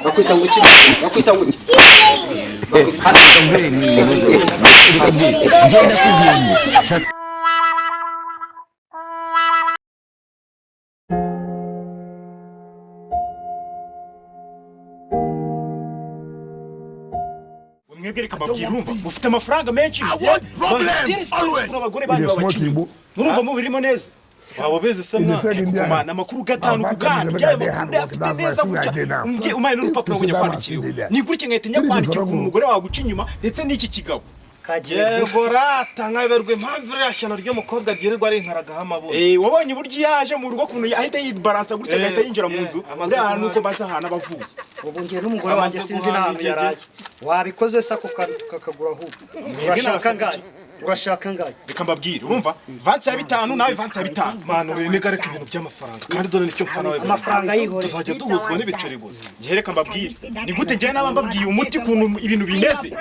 Bakwita ngo iki? Bakwita ngo iki? Ngenda kubwiye. Mwebwe reka mbabwire, urumva mufite amafaranga menshi, mugira stress kuri abagore banyu babaciye, murumva mubirimo neza. Waba ubizi se mwana? Kumana amakuru gatanu ku kandi, by'ayo makuru ndayafite neza gutya. Umbye umpaye n'urupapuro ngo nyakwandikireho, ni gutya nkahita nyakwandikira ukuntu umugore wawe aguca inyuma ndetse n'iki kigabo. Yego rata, nkaberwa impamvu iriya shyano ry'umukobwa ryirirwa rinkaragaho amabuye. Eh, wabonye uburyo iyo yaje mu rugo ukuntu ahita yibaransa gutya, agahita yinjira mu nzu? Amaze Uriya hantu guhaga. uko mbanza ahantu aba avuye. Ubu njye n'umugore wanjye Amaze sinzi guhaga n'ahantu igege. yaraye. Wabikoze se ako kantu tukakagura ahubwo? Urashaka Nabasabye angahe? Urashaka angahe? Reka mbabwire, urumva, vansi ya 5 nawe vansi ya 5. Mwana, uri niga, reka ibintu by'amafaranga, kandi dore nicyo mfana we. Amafaranga yihoreye. Tuzajya duhuzwa n'ibiceri gusa. Njye reka mbabwire, ni gute njye naba mbabwiye umuti ukuntu ibintu bimeze,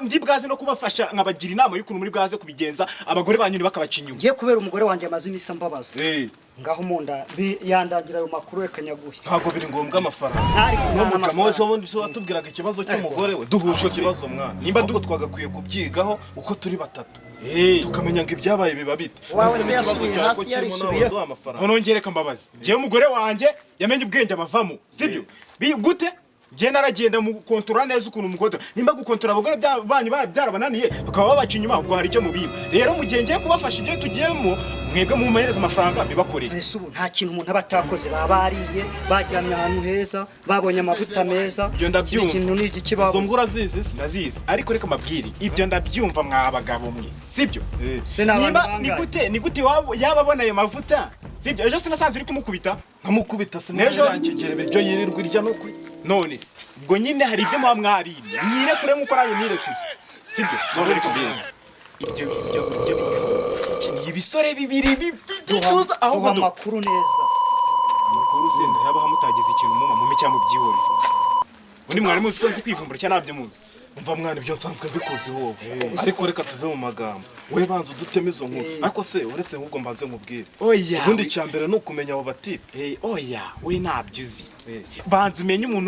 ndi bwaze no kubafasha nkabagira inama y'ukuntu muri bwaze kubigenza abagore banyu ntibakabaca inyuma. Ngiye kubera umugore wanjye amaze iminsi ambabaza. Eh, Ngaho munda yandangira ayo makuru, reka nyaguhe. Ntabwo biri ngombwa amafaranga. Ariko nta N'umujama n'amafaranga. ejo bundi se watubwiraga ikibazo cy'umugore we, duhuje ikibazo mwana. Nimba Ahubwo twagakwiye kubyigaho uko turi batatu, eh. tukamenya ngo ibyabaye biba bite. Wawe Mbese se n'ikibazo yasubiye cyawe ko hasi, kirimo nawe yarisubiyeho? waduha amafaranga. Noneho njye reka mbabaze, njyewe umugore wanjye yamenye ubwenge abavamo, sibyo? Gute njye naragenda mu kontorora neza ukuntu mukontorora, nimba gukontorora abagore banyu byarabananiye bakaba babaca inyuma, ubwo hari icyo mubiba. Rero mu gihe ngiye kubafasha ibyo tugiyemo, mwebwe mumuhereze amafaranga bibakorere. Ese ubu nta kintu umuntu aba atakoze? Baba bariye, baryamye ahantu heza, babonye amavuta meza. Ibyo ndabyumva. Ikindi kintu ni igiki Izo babuze? mbwa urazizi se? Ndazizi, ariko reka mbabwire, ibyo ndabyumva mwa bagabo mwe, sibyo? Se ni abantu Nimba ni bangahe? gute, ni gute yaba abona ayo mavuta, sibyo? Ejo sinasanze uri kumukubita. Nkamukubita se? N'ejo- N'ejo ibiryo yirirwa irya no kurya. None se ubwo nyine hari ibyo muba mwabimye, mwirekure nk'uko nanjye nirekuye, sibyo? None reka mbere ibyo bigabo ni ibisore bibiri bifite ituza ahubwo Duha amakuru neza. Amakuru se ndayabaha mutagize ikintu muma mume cyangwa mubyihorere? Undi mwari muzi ko nzi kwivumbura cyangwa ntabyo muzi? Umva mwana, ibyo nsanzwe mbikuzi wowe, ariko reka tuve mu magambo, we banza uduteme izo nkuru. Ariko se uretse nk'ubwo mbanze nkubwire, Oya. ubundi icya mbere ni ukumenya abo batipe. Eh, oya, we ntabyo uzi. Eh. Banza umenye umuntu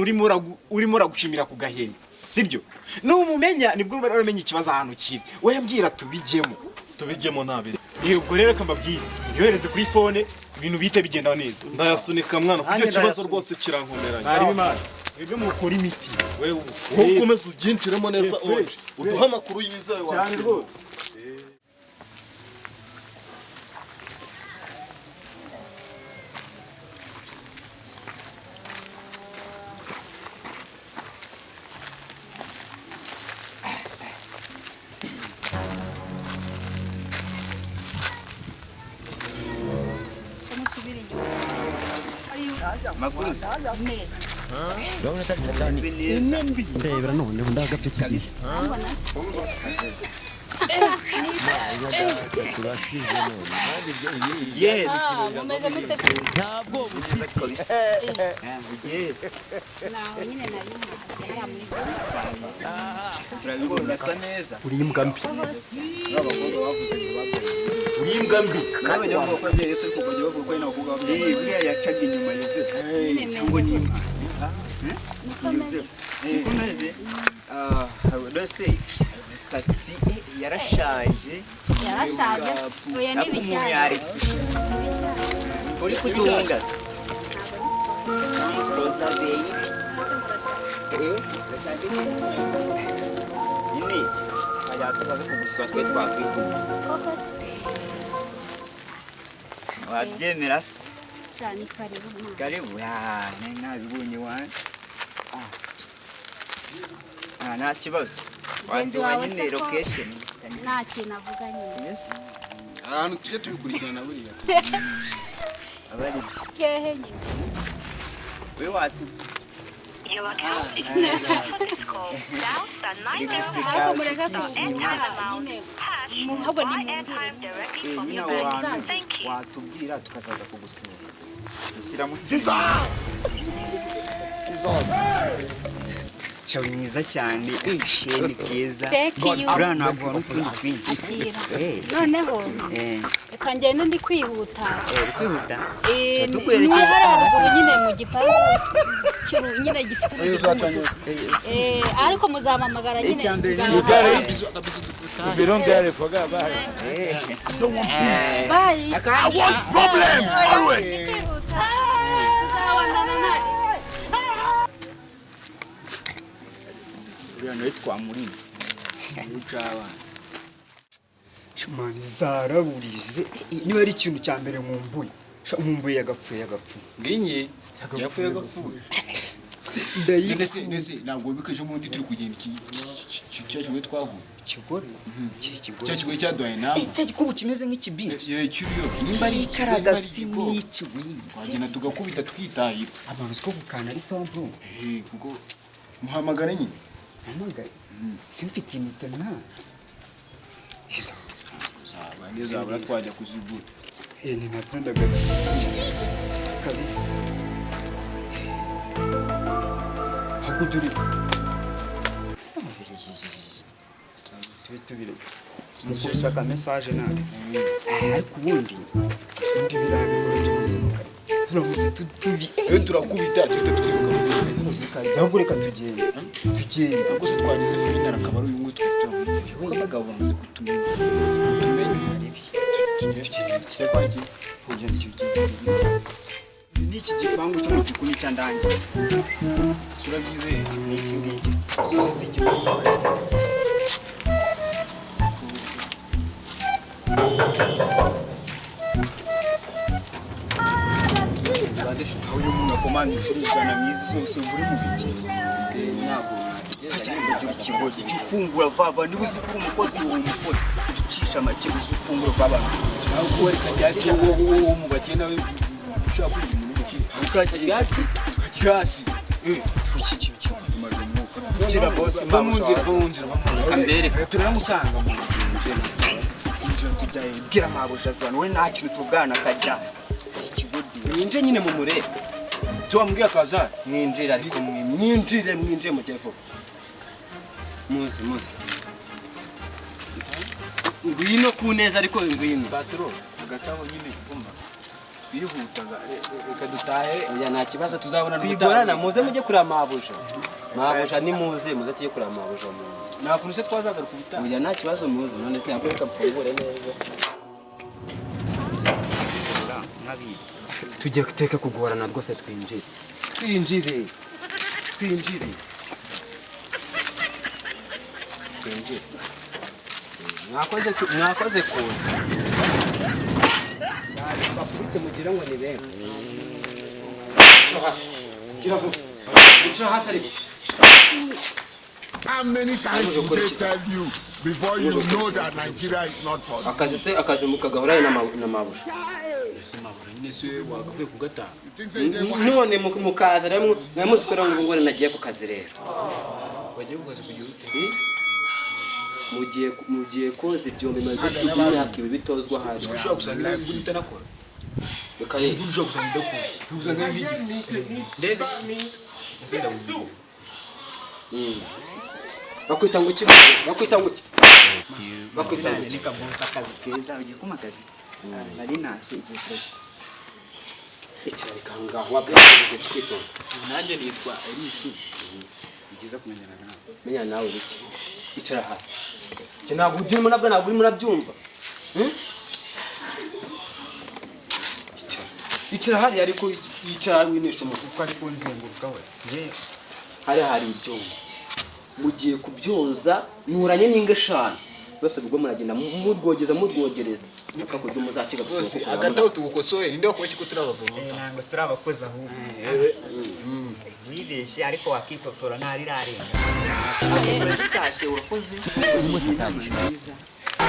urimo uragushimira ku gaheri, sibyo? Numumenya nibwo uba uramenya ikibazo ahantu kiri. We mbwira tubijyemo. Tubijyemo ntabiri. Eh, ubwo rero reka mbabwire, yohereze kuri phone, ibintu bihite bigenda neza. Ndayasunika mwana, kuko Nanjye icyo kibazo ndayasunika. rwose kirankomeranye. Mwarimu Imana, mwebwe mukora imiti. Wewe wowe ukomeze ubyinjiremo neza. Eh, Oje uduhe amakuru yizewe cyane wacu. rwose. Musubire inyuma. Makuru se? Neza. Meze neza. Ndebera noneho ndagapfa. Kabisa. Urabona se? Yes. Ah, mumeze mute se? Neza kabisa. Ah, ugiye. Naho nyine nari ntashye hariya muri Turabibona urasa neza. Uri imbwa mbi. Abakobwa bavuze ngo babonye. Uri imbwa mbi. Nabonye bavuga ko ababyeyi Yesu, ariko ukajya bavuga ko ari n'abakobwa babyeyi. Buriya yacaga inyuma Yozefu. Cyangwa ni Imana. Niko meze. Yozefu. Niko meze. Ah, rwose imisatsi yarashaje. Yarashaje. Oya, ni Ariko umuntu bishyashya. yaretusha. Uri kuduhungaza. Rosa baby. Eh, urashaka iki? Nyine hajya tuzaze kugusura, twe twakwikunda. Koko se? Wabyemera se? Cyane, karibu mwana. Karibu. Ah, nari nabibonye wa. Ah. Ah, nta kibazo. Mugenzi Waduha wawe nyine se ko location. nta kintu avuga nyine? Yes. Ahantu tujye tubikurikirana buriya. Aba ari byo. Kehe nyine? We watu. Uri guseka. Ariko mureke kushima nyine, ahubwo ni mumbwire. Eh, nyine aho hantu watubwira tukazaza kugusura. Dushyiramo. Shauri mwiza cyane, agasheni keza. Thank you. Uriya ntabwo wari utundi twinshi. Akira. Eh, Noneho eh, Reka ngende, ndi kwihuta. Uri kwihuta? Ni Tukuherekeza. hariya ruguru nyine mu gipangu nyine gifite urugi rw'umutuku. Ariko muzampamagara nyine. Icya mbere ni Nzabahamagara. Bye. I want problems always. Ndi kwihuta. Tuzabonana ntari. Uriya nawe twamuriye. Mani zaraburije. Niba ari ikintu cya mbere nkumbuye. Sha, nkumbuye yagapfuye yagapfuye. Nginyi yapfuye agapfuye. Nese ntabwo wibuka ejo bundi turi kugenda iki cya kigoye twahuye? Ikigore? Kiri Cya kigoye cyaduhaye nawe. Cya gikubu kimeze nk'ikibindi. Ye kiriyo. Nimba ari ikigore, nimba ari Ikaragasi igikoko. n'iki we. Twagenda tugakubita tukitahira. Abantu uziko gukana ari sawa bro. Kuko muhamagare nyine. Mpamagare. Simfite inite nta. Bande zabura twajya kuzigura. Ni nabyo ndagaruka. Kabisa. Ahubwo dore. Tube tubiretse. Mukubise aka message nabi. Ariko ubundi birabikora by'ubuzima. Turamutse tubi. Iyo turakubita tuhita twiruka muzika. Muzika ahubwo reka tugende. Tugende. Ubwo se twageze final akaba ari uyu nguyu twese turamwigize. Kuko abagabo bamaze kutumenya. Bamaze kutumenya. Ni iki gipangu cy'umutuku ni cyandange. Turabyizeye. Ni iki ngiki. Zuzi si igipangu. Aho uyu muntu akomanga inshuro 100 nk'izi zose uri mu biti. Gira ikigo gica ufungura vava, niba uzi ko uri umukozi uri umukozi jya ucisha make uzi ufungura vava. Ahubwo reka ryasi wowe mu bakene nawe ushaka kwigira umuntu w'umukire. Ryasi Ryasi. Iki kintu kiri kutumarira umwuka. Kira boss. Va mu nzira, va mu nzira, va mu nzira. Kambereka. Turamusanga mu nzira. Injira tujyayo, bwira mabuja azana we nta kintu tuvugana karyasi. Ikigoryi. Mwinjire nyine mu murebe. Tuwambwiye akaza. Mwinjire ariko mwinjire mwinjire mu gihe vuba. Muze muze. Ngwino ku neza ariko ngwino. Patro, hagati aho nyine kumva. Twihutaga reka dutahe. Oya nta kibazo tuzabona. Twigorana muze mujye kureba mabuja. Mabuja ni muze muze tujye kureba mabuja muze. Nta kuntu se twazagaruka ubutaha. Oya nta kibazo muze none se yako reka mfungure neza. Nk'abibye. Tujye teka kugorana rwose twinjire. Twinjire. Twinjire. Twinjire. Mwakoze mwakoze kuza. Bakubite mugira ngo ni benshi. Icara hasi. Gira vuba. Icara hasi ariko. How many times did they tell you before you know that Nigeria is not for you? Akazi se akazi mukagahuraye na mabuja. Ese mabuja nyine se wagakwiye kugatanga. None mukaza rero mwamuzi ko rero ngo nagiye ku kazi rero. Wagiye ku kazi kugira ute? Mugiye koza ibyombo bimaze imyaka ibiri bitozwa hasi. Ushobora gusanga imbunda itanakora. Reka ye. Imbunda ushobora gusanga idakora. Usanga ari nk'igiti. Ndebe. Ese ndabubwira. Bakwita ngo iki? Bakwita ngo iki? Bakwita ngo iki? Nikamuza akazi keza ugiye kuma akazi. Nari nashye igihe kure. Icara reka ngaho wabwirize twitonda. Nanjye nitwa Elisi. Byiza kumenyana nawe. Menya nawe biki. Icara hasi. Cyo ntabwo urimo nabwo ntabwo urimo urabyumva. Icara. Icara hariya ariko icara winesha umutwe. Uko ari kunzenguruka hose. Nge hariya hari ibyombo. Mugiye kubyoza nuranye n'inga 5. Bose ubwo muragenda murwogeza murwogereza. Akakurya muzakiga Bose agataho tugukosoye ninde wakuba ko turi abavomo? Ntabwo turi abakozi ahubwo. Wibeshye ariko wakikosora ntari rarenga. Utashye urakoze. Inama nziza.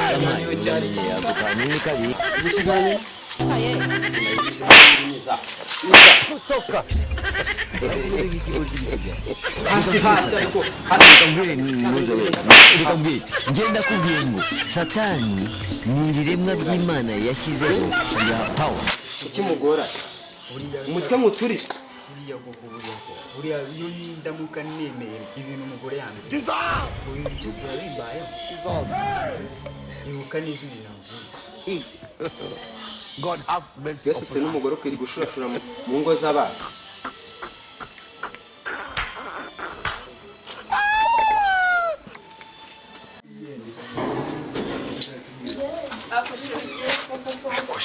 Ikiganiro cyari cyiza. Hasi hasi ariko hasi. Ngenda kubwiye ngo Satani ni ibiremwa by'Imana yashyizeho ya power. Ukimugora umutwe muturire. Buriya koko buriya iyo ndamuka nemeye ibintu umugore yambwiye. Ibintu byose biba bimbayeho. Ibuka neza ibintu ambwiye. God have mercy Mbese ufite n'umugore ukwiriye gushurashura mu ngo z'abana.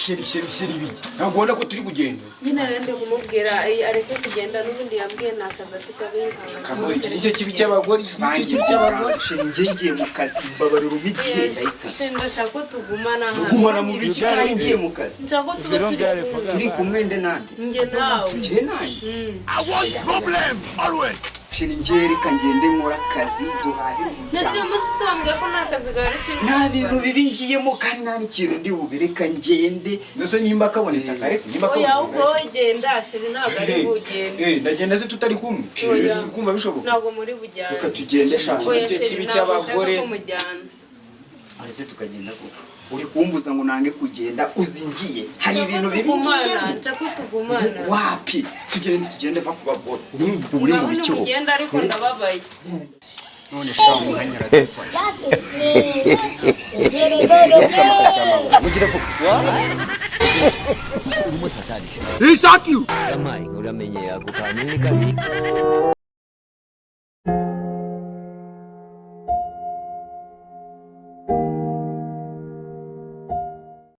Chéri, chéri, chéri, ibiki? Ntabwo ubona ko turi kugenda? Nyine rero ndi kumubwira areke kugenda, n'ubundi yambwiye nta kazi afite, abe yihangana. Nicyo kibi cy'abagore, nicyo kibi cy'abagore. Chéri, njye ngiye mu kazi, mbabarira umpe igihe, ndahita. Chéri, ndashaka ko tugumana hano. Tugumana mu biki? Kandi ngiye mu kazi. Nshaka ko tuba turi kumwe. Turi kumwe nde nande? Njye nawe. Njye nanjye? I want problems always. Chéri, njye reka ngende nkora akazi duhahire Ndetse uyu umuryango. munsi se wambwiye ko nta kazi gahari turi Nta bintu bibi ngiyemo kandi nta n'ikintu ndi bube, reka ngende. Mbese nimba kabonetse akareke, nimba Oya, kabonetse ahubwo wowe genda, chéri ntabwo ari bugende. Eh, ndagenda se tutari kumwe? Oya. Kumva bishoboka? Ntabwo muri bujyane. Reka tugende sha. Oya Nicyo chéri, kibi ntabwo nshaka cy'abagore. ko mujyana. Uretse tukagenda koko. Uri kumbuza ngo nange kugenda uzingiye. Hari Nshaka ko ibintu bibi tugumana, ngiyemo. nshaka ko tugumana. Wapi? Tugende, tugende, va ku bagore. Ubu uri mu Ngaho biki wowe? nimugenda ariko ndababaye. None sha umwanya aradufasha. Mugire vuba. Urimo satani. He shot you. Yampaye uramenye ako kantu ni kabi.